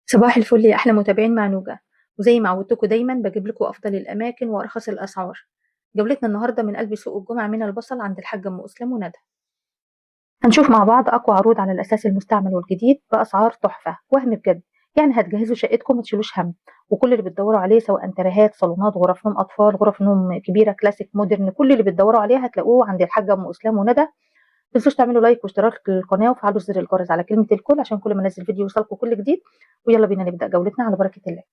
صباح الفل يا احلى متابعين مع نوجة. وزي ما عودتكم دايما بجيب لكم افضل الاماكن وارخص الاسعار. جولتنا النهارده من قلب سوق الجمعة من البصل عند الحاجة ام اسلام وندى. هنشوف مع بعض اقوى عروض على الاساس المستعمل والجديد باسعار تحفة وهم بجد، يعني هتجهزوا شقتكم ما تشيلوش هم، وكل اللي بتدوروا عليه سواء ترهات، صالونات، غرف نوم اطفال، غرف نوم كبيرة، كلاسيك، modern، كل اللي بتدوروا عليه هتلاقوه عند الحاجة ام اسلام وندى. ما تنسوش تعملوا like واشتراك للقناة وفعلوا زر الجرس على كلمة الكل عشان كل ما انزل فيديو يوصلكم كل جديد. ويلا بينا نبدا جولتنا على بركة الله.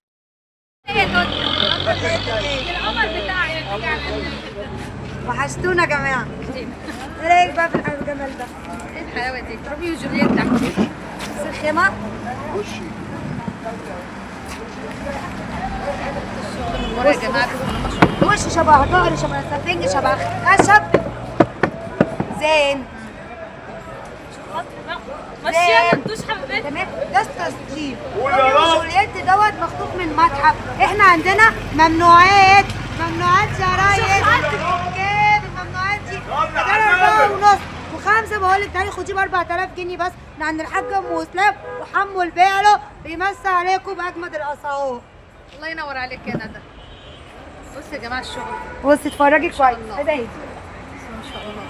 القمر بتاعي وحشتونا يا جماعة. ايه رايك بقى في الجمال ده؟ ايه الحلاوة دي؟ روميو وجولييت. بس الخيمة وشي الشغل من ورا يا جماعة، وش شبه ظهر، شبه سفنج، شبه خشب زين. ماشية ندوش حبيبتي. تمام، ده التسطيب. روميو وجولييت دوت مخطوف من متحف. احنا عندنا ممنوعات، ممنوعات شرايط. كام الممنوعات دي؟ 4.5 و5. بقول لك تعالي خديه ب 4000 جنيه بس من عند الحاج ام اسلام وحمو البيعلو، بيمسي عليكم باجمد الاسعار. الله ينور عليك يا ندى. بصي يا جماعة الشغل، بصي اتفرجي كويس. ايه ده؟ ما شاء الله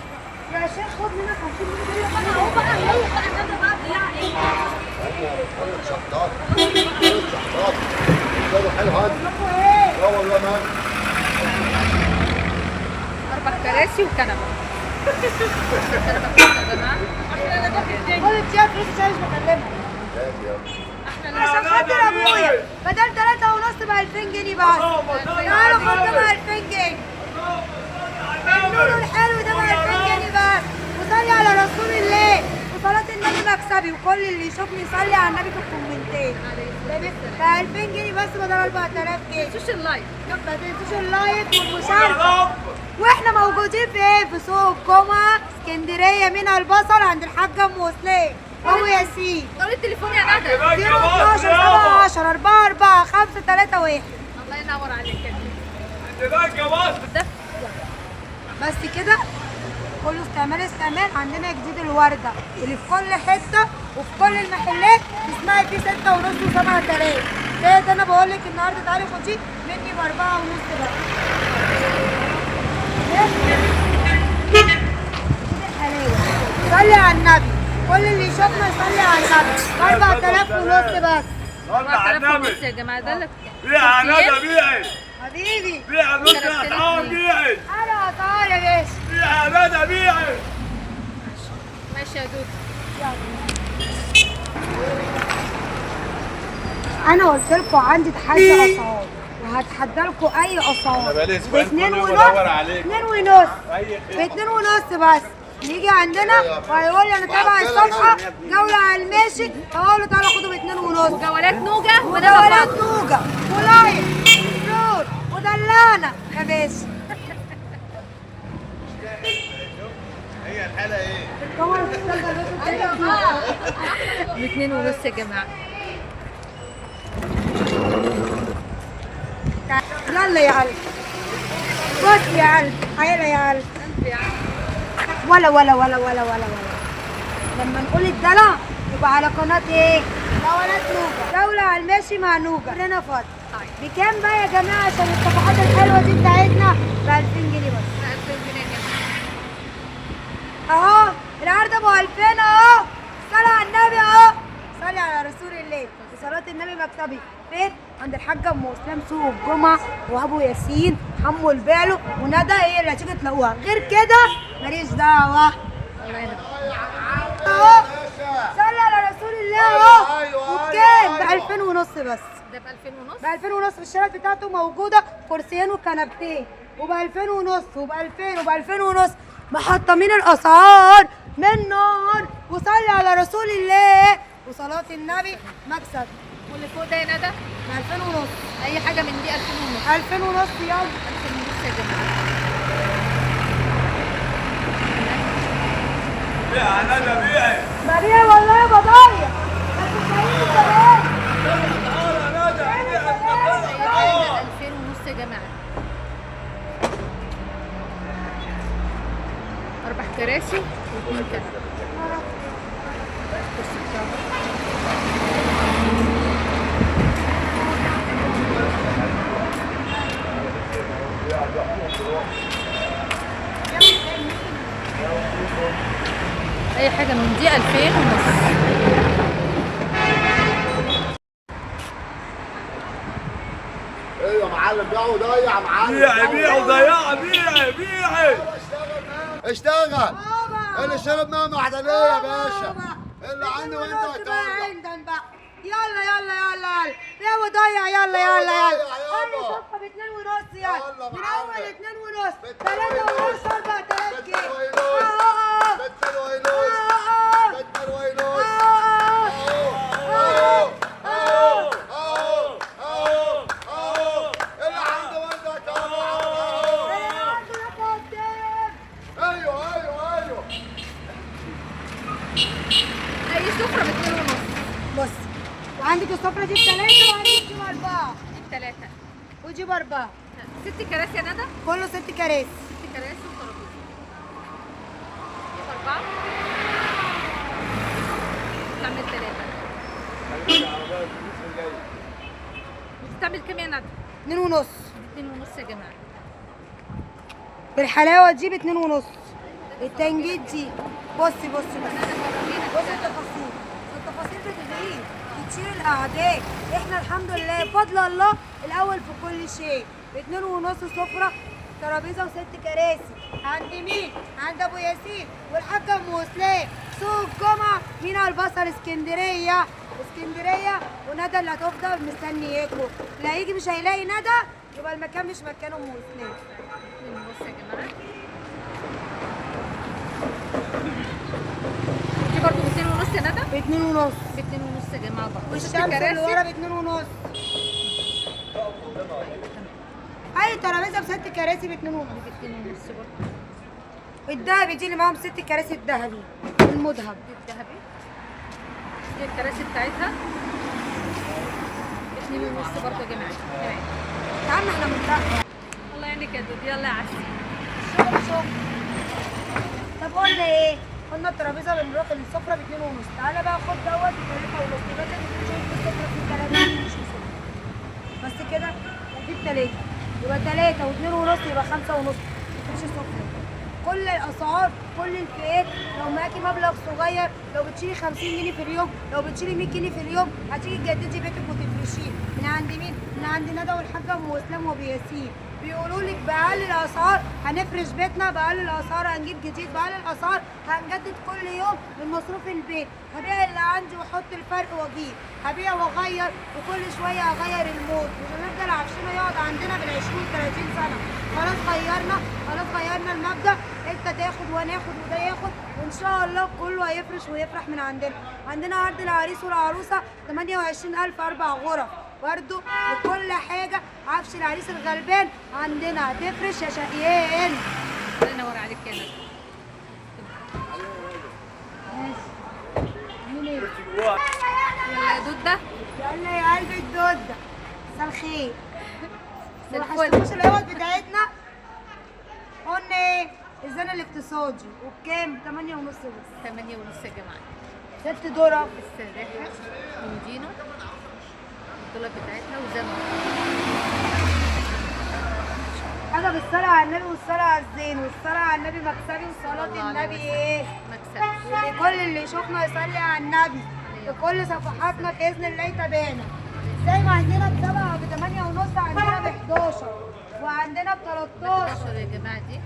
يا شيخ، خد منك 50 جنيه. انا اهو بقى، اهو بقى ندى بقى بالله عليك. شحطات شحطات حلو هذا. لا والله ما 4 كراسي وكنبه. كنبة يا جماعة. خد اديها فلوس عشان مش بكلمها. عشان خاطر ابويا بدل 3.5 ب 2000 جنيه بس. تعالوا خد ده ب 2000 جنيه. النور الحلو ده ب 2000 جنيه بس. وصلي على رسول الله وصلاة النبي مكسبي، وكل اللي يشوفني يصلي على النبي في الكومنتات. ب 2000 جنيه بس بدل 4000 جنيه. ما تنسوش ال like، ما تنسوش ال like والمشاركة. واحنا موجودين في ايه؟ في سوق الجمعة اسكندرية من البصل عند الحاجة ام اسلام ابو ياسين. قولي التليفون يا ندى. 012 17 4 4 5 3 1. الله ينور عليك يا ندى. بس كده كله استعمال استعمال. عندنا جديد الورده اللي في كل حتة وفي كل المحلات تسمعي فيه 6.5 و7000. ده انا بقول لك النهارده تعالي خديه مني ب 4.5 بس. الحلاوة. صلي على النبي، كل اللي يشوفنا يصلي على النبي. 4500 بس. 4500 يا جماعة. ده لك بيع يا ندى، بيعي حبيبي، بيع نص اسعار، بيعي انا اسعار يا باشا. بيع يا ندى، بيعي. ماشي يا دودو. انا قلت لكم عندي تحدي اسعار وهتحدى لكم اي اسعار. انا بقالي اسبوعين كل يوم بدور عليك. 2.5 ب 2.5 بس. يجي عندنا وهيقول لي انا تبع الصفحة جولة على الماشي، هقول له تعالى خده ب 2.5. وجولات نوجه، وجولات نوجه و like وفلور ودلعنا يا باشا. هي الحالة ايه؟ الكاميرا بتشتغل ب 2.5 يا جماعة. يلا يا قلب، بص يا قلب، تعالى يا قلب. ولا ولا ولا ولا ولا ولا لما نقول الدلع يبقى على قناة ايه؟ جولات نوجة، جولة على الماشي مع نوجة. رنا فاضل. بكام بقى يا جماعة عشان الصفحات الحلوة دي بتاعتنا؟ ب 2000 جنيه بس. 2000 جنيه يا جماعة. اهو العرض ابو 2000 اهو. صلي على النبي اهو. صلي على رسول الله وصلاة النبي مكتبي. فين؟ عند الحاجة ام اسلام سوق الجمعة وابو ياسين حمو البالو وندى هي اللي هتيجي تلاقوها، غير كده ماليش دعوة. الله ينور. اهو صلي على رسول الله اهو. وبكام؟ ب 2500 بس. ده ب 2500؟ ب 2500. الشنط بتاعته موجودة، كرسيين وكنبتين، وب 2500 وب 2000 وب 2500. محطمين الأسعار من نار. وصلي على رسول الله وصلاة النبي مكسب. واللي فوق ده يا ندى؟ ب 2500. أي حاجة من دي 2500. 2500 يلا. 2500 يا جماعة. بيع يا ندى، بيعي. ببيع والله بضيع، بس مش عايزين. أي حاجة 2500 يا جماعة. 4 كراسي و2 كنبة. الكرسي بتاعه. معلم، بيع وضيع يا معلم. بيعي بيعي وضيعي، بيعي بيعي. اشتغل. اللي شرب مية معدنية يا باشا، اللي عنده وانت هتطلع. عندنا بقى. يلا يلا يلا يلا، بيع وضيع، يلا يلا يلا. اي صفقة ب2.5، يلا من اول 2.5، 3.5، 4000 جنيه. عندك السفرة دي ب3، وعندك دي ب4. دي ب3 ودي ب4. 6 كراسي يا ندى؟ كله 6 كراسي. 6 كراسي وترابيزة. دي ب4 تعمل 3. بتعمل كام يا ندى؟ 2.5. 2.5 يا جماعة. بالحلاوة دي ب2.5. التنجيد دي بصي بصي بصي بصي التفاصيل، التفاصيل بتغير بتشيل الاعداد. احنا الحمد لله بفضل الله الاول في كل شيء. 2.5 سفره، ترابيزة و6 كراسي. عند مين؟ عند ابو ياسين والحاجة ام اسلام، سوق الجمعة، مينا البصل، اسكندرية. اسكندرية. وندى اللي هتفضل مستنياكم، اللي هيجي مش هيلاقي ندى يبقى المكان مش مكان ام اسلام. 2.5 يا جماعة. دي برضه ب2.5 يا ندى؟ ب2.5. ب2.5 يا جماعة برضه. والشمس اللي ورا ب2.5. اي ترابيزة ب6 كراسي ب2.5. ب2.5 برضه. الذهبي دي اللي معاهم 6 كراسي، الذهبي المذهب. دي الذهبي، دي الكراسي بتاعتها 2.5 برضه يا جماعة. تمام يا عم احنا بنتاخر. الله يعينك يا دود. يلا يا عسل. شغل شغل. طب قلنا ايه؟ قلنا الترابيزة بنروح للسفره ب2.5. تعالى بقى خد دوت ب3.5. يبقى انت شايف السفرة في 3 مش سفره بس كده، ودي ب3 يبقى 3 و2.5 يبقى 5.5. مفيش سفره. كل الاسعار، كل الفئات. لو معاكي مبلغ صغير، لو بتشيلي 50 جنيه في اليوم، لو بتشيلي 100 جنيه في اليوم، هتيجي تجددي بيتك وتفرشيه. من عند مين؟ من عند ندى والحاجة ام اسلام وابو ياسين. بيقولوا لك باقل الاسعار هنفرش بيتنا، باقل الاسعار هنجيب جديد، باقل الاسعار هنجدد كل يوم من مصروف البيت. هبيع اللي عندي واحط الفرق واجيب، هبيع واغير، وكل شوية اغير المود. مش هنفضل عفشنا يقعد عندنا بال20 30 سنة. خلاص غيرنا، خلاص غيرنا المبدا. انت تاخد وانا اخد وده ياخد، وان شاء الله كله هيفرش ويفرح من عندنا. عندنا عرض العريس والعروسه 28000، 4 غرف برضو بكل حاجة. عفش العريس الغلبان عندنا. هتفرش يا شقيان. الله ينور عليك يا ندى. ماشي. يلا يا دودة. يلا يا قلب الدودة. مساء الخير. ما وحشتكوش العوض بتاعتنا؟ قلنا ايه؟ الزن الاقتصادي. وبكام؟ 8.5 بس. 8.5 يا جماعة. 6 درهم. السراحه ومدينة الدولاب بتاعتها وزنة. حاجة بالصلاة على النبي والصلاة على الزين والصلاة على النبي مكسبي، وصلاة النبي ايه؟ مكسبي. كل اللي يشوفنا يصلي على النبي. في كل صفحاتنا باذن الله يتابعنا. زي ما عندنا ب7 ب8.5، عندنا ب11 وعندنا ب13 يا جماعة. دي